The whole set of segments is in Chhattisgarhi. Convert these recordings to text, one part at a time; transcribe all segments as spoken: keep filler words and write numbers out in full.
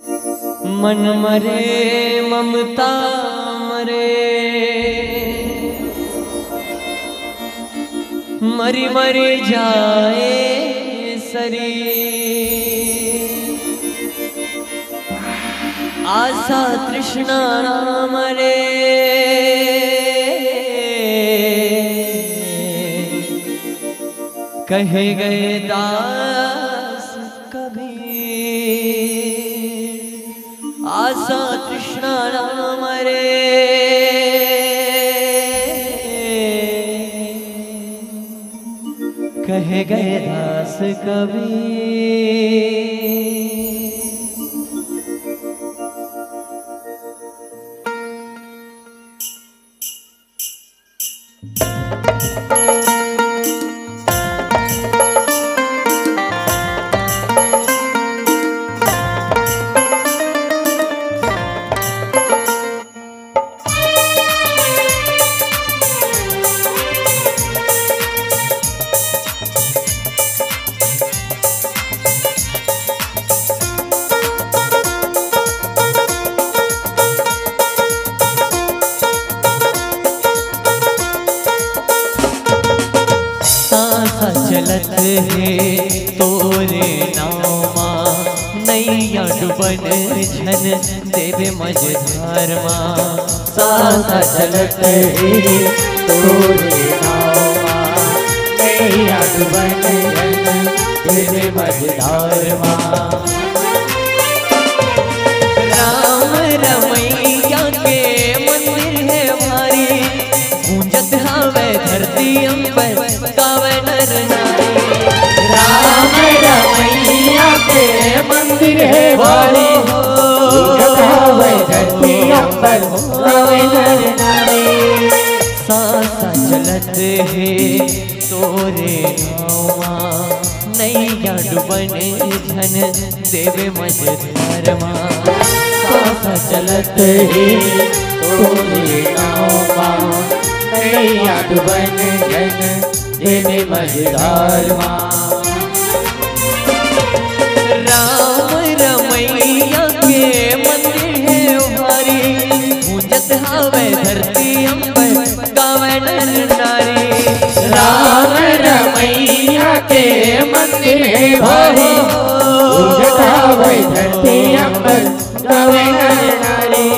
मन मरे ममता मरे, मरि मरि जाए शरीर। आशा तृष्णा ना मरे, कहे गए दास कबीर। आशा तृष्णा ना मरे, कहे गए दास कबीर। सांसा चलत हे तोरे नाव मा, नैया डुबन झन देवे मझधार मा। सांसा चलत हे तोरे नाव मा, नैया डुबन झन देवे मझधार मा। राम रमैया के मंदिर हे भारी, गूंजत हवे धरती अंबर, गावे नर नारी। राम रमैया के मंदिर हे भारी, गूंजत हवे धरती अंबर, गावे नर नारी। सांसा चलत हे तोरे नाव मा, नैया डुबन झन देवे मझधार मा। सांसा चलत हे तोरे नाव मा, नैया डुबन झन देवे मझधार मा। राम रमैया के मंदिर हे भारी, गूंजत हवे धरती अंबर, गावे नर नारी। राम रमैया के मंदिर हे भारी, गूंजत हवे धरती अंबर, गावे नर नारी।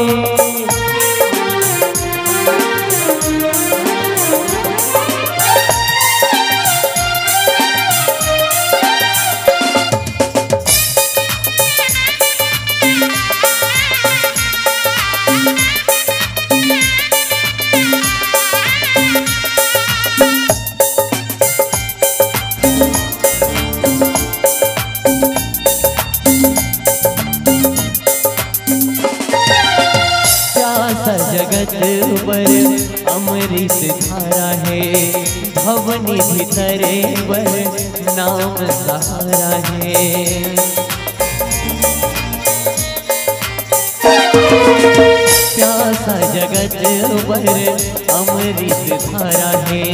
प्यासा जगत बर अमृत धारा हे, भवनिधि तरे बर नाम सहारा हे। प्यासा जगत बर अमृत धारा हे,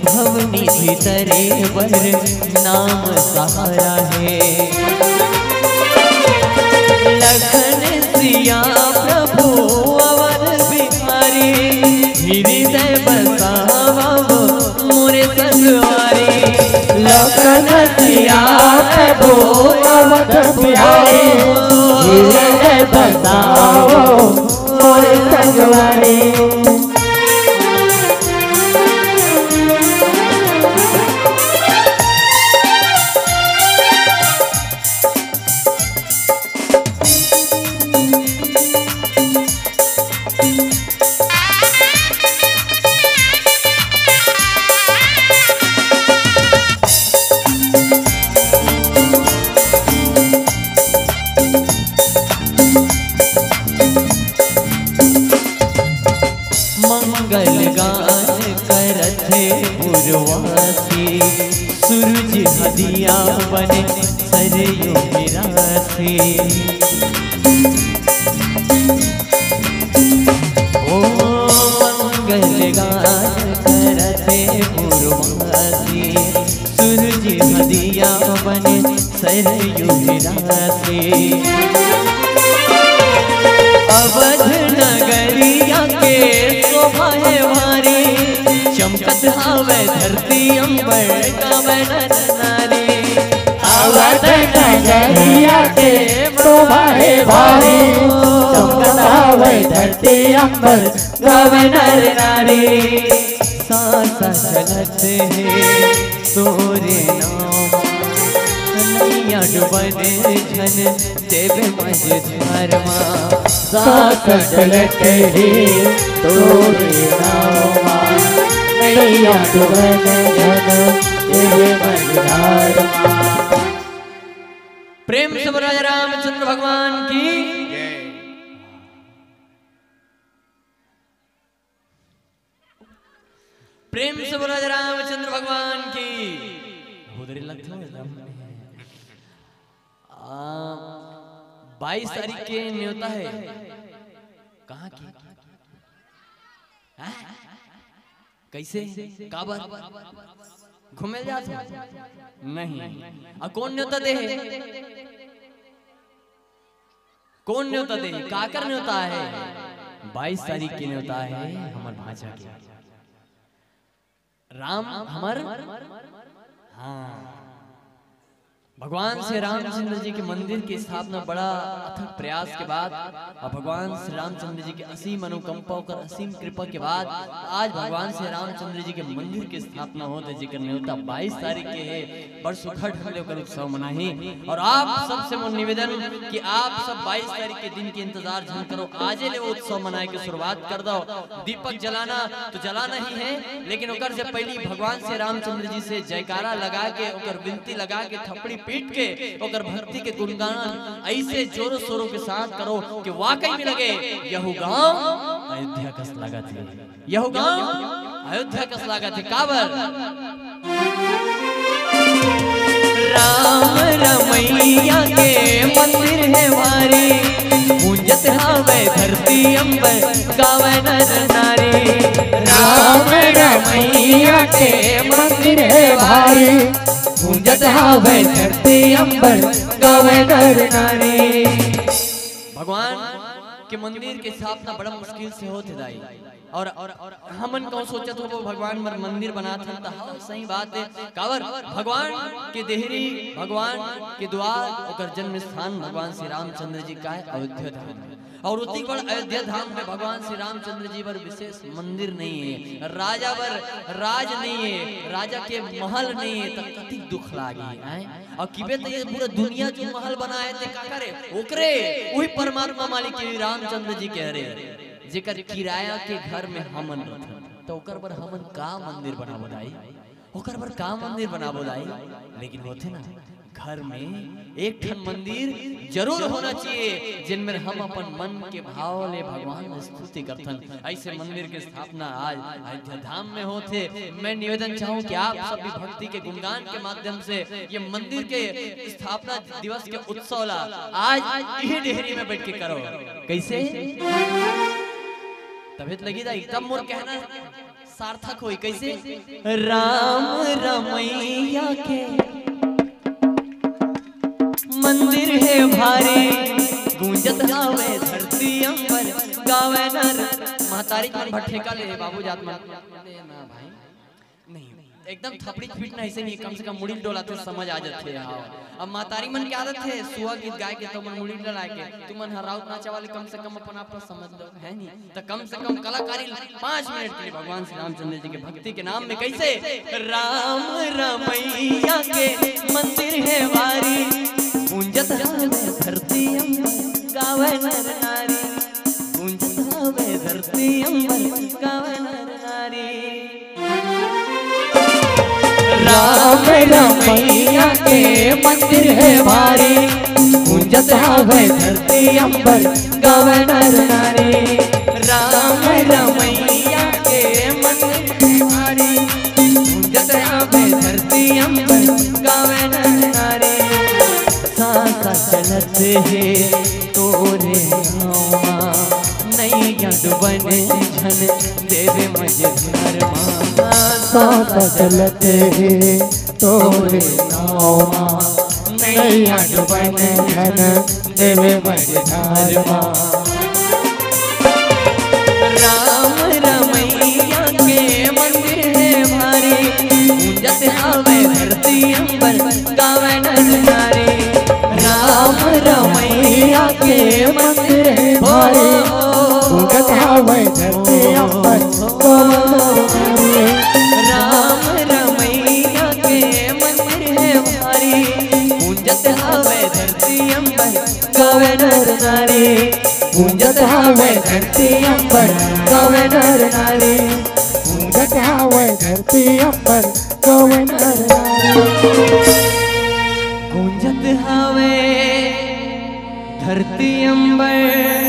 भवनिधि तरे बर नाम सहारा हे। लखन सिया प्रभु अवध बिहारी, हृदय बसावा मोरे संगवारी। लखन सिया प्रभु अवध बिहारी, हृदय बसावा मोरे संगवारी। मंगल गान करत हे पुरवासी, सूरज हदिया बने सरयू बिरासी। ओ मंगल गान करत हे पुरवासी, सूरज हदिया बने सरयू बिरासी। अवध नगरिया के शोभा हे भारी, चमकत हावय धरती अंबर गावय नर नारी। अवध नगरिया के शोभा हे भारी, चमकत हावय धरती अंबर गावय नर नारी। सांस चलत हे तोरे नाम, नैया डुबन झन देवे मझधार मा। सांस चलत हे तोरे नाम मा, नैया डुबन झन देवे मझधार मा। प्रेम से बोला रामचंद्र भगवान की। प्रेम से बोला रामचंद्र भगवान की। उधर ही लगता हूँ एकदम। आ, बाईस तारीख के न्योता है। कहाँ की? हाँ? कैसे? काबर? घूमे जात हो? नहीं। आ, कौन न्योता दे है? कौन न्योता दे? काकर न्योता है? बाईस तारीख के न्योता है हमर भांचा के। राम हमर, हाँ, भगवान श्री रामचंद्र जी के मंदिर की स्थापना बड़ा अथक प्रयास के बाद और भगवान श्री रामचंद्र जी के असीम अनुकंपा, ओकर असीम कृपा के बाद आज भगवान श्री रामचंद्र जी के मंदिर की स्थापना होत हे, जेकर न्योता बाईस तारीख के हे। बड़ सुघर ढंग ले ओकर उत्सव मनाही। और आप सबसे मोर निवेदन कि आप सब बाईस तारीख के दिन के इंतजार झन करो, आजे ले उत्सव मनाए के शुरुआत कर दो। दीपक जलाना तो जलाना ही है, लेकिन ओकर से पहली भगवान श्री रामचंद्र जी से जयकारा लगा के, ओकर विनती लगा के, थपड़ी पीट के, ओकर भक्ति के गुणगान ऐसे जोरों शोरों के साथ करो कि वाकई में लगे, यहू गांव अयोध्या कस लागत हे। यहू गांव अयोध्या कस लागत हे। काबर? राम रमैया के मंदिर हे भारी, गूंजत हावय धरती अंबर गावय नर नारी। राम रमैया के मंदिर हे भारी, गूंजत हावय धरती अंबर गावय नर नारी। भगवान के मंदिर के स्थापना बड़ा मुश्किल से होत हे दाई। और, और, और हमन कहूँ सोचत होबो भगवान बर मंदिर बनात हन, त हाँ, सही बात हे। काबर? भगवान के देहरी, भगवान के द्वार, ओकर जन्म स्थान भगवान श्री रामचंद्र जी का हे अयोध्या धाम। और उतिक बड़ अयोध्या धाम में भगवान श्री रामचंद्र जी बर विशेष मंदिर नहीं हे, राजा बर राज नहीं हे, राजा के महल नहीं हे, त कतिक दुख लागी, हैं? और किबे त ये पूरा दुनिया जो महल बनाए ते का करे? ओकरे, वही परमात्मा मालिक के रामचंद्र जी के हरे, जेकर किराया के घर में हमन रथन, त ओकर बर हमन का मंदिर बनाबो दाई? ओकर बर का मंदिर बनाबो दाई? लेकिन होथे ना, घर में एक ठन मंदिर जरूर होना चाहिए, जिनमें हम अपन मन के भाव ले भगवान की स्तुति करथन। ऐसे मंदिर के स्थापना आज अयोध्या धाम में होथे। मैं निवेदन चाहूँ कि आप सब भी भक्ति के गुणगान के माध्यम से ये मंदिर के स्थापना दिवस के उत्सव ला आज यही डेहरी में बैठ के करो। कैसे? तभी तो लगी दाई, तब मोर कहना सार्थक होई। कैसे? राम रमैया के मंदिर हे भारी, गूंजत हावय धरती अंबर गावय नर। महतारी मन भर ठेका ले बाबू जात मन। ले ना भाई, नहीं, एकदम थपड़ी पीटना ऐसे नहीं, कम से कम मुड़ी डोलाथे, समझ आ जाथे। हाँ, अब महतारी मन के आदत हे सुआ गीत गाए के, तो मन मुड़ी डोलाए के, तुमन ह राउत नाचा वाले कम से कम अपन आप ला समझ लो, है नहीं? त कम से कम कलाकारी पाँच मिनट के लिए भगवान श्री रामचंद्र जी के भक्ति के नाम में कैसे? राम रमैया के मंदिर हे भारी, गूंजत हावय धरती अंबर गावय नर नारी, गूंजत हावय धरती अंबर गावय नर नारी। राम रमैया के मंदिर हे भारी, गूंजत हावय धरती अंबर गावय नर नारी। राम रमैया के मंदिर हे भारी, गूंजत हावय धरती अंबर गावय नर नारी। सांस चलत हे तोरे नाम मा, नैया डुबन झन देवे मझधार मा। सांस चलत हे तोरे नाम मा, नैया डुबन झन देवे मझधार मा। नारी। राम रमैया के मंदिर हे भारी, गूंजत हवय धरती अंबर कवन नारी। राम रमैया के मंदिर हे भारी, गूंजत हवय धरती अंबर कवन नारी। गूंजत हवय धरती अंबर कवन नारी। गूंजत हवय धरती अंबर कवन नारी। गूंजत हवय धरती अंबर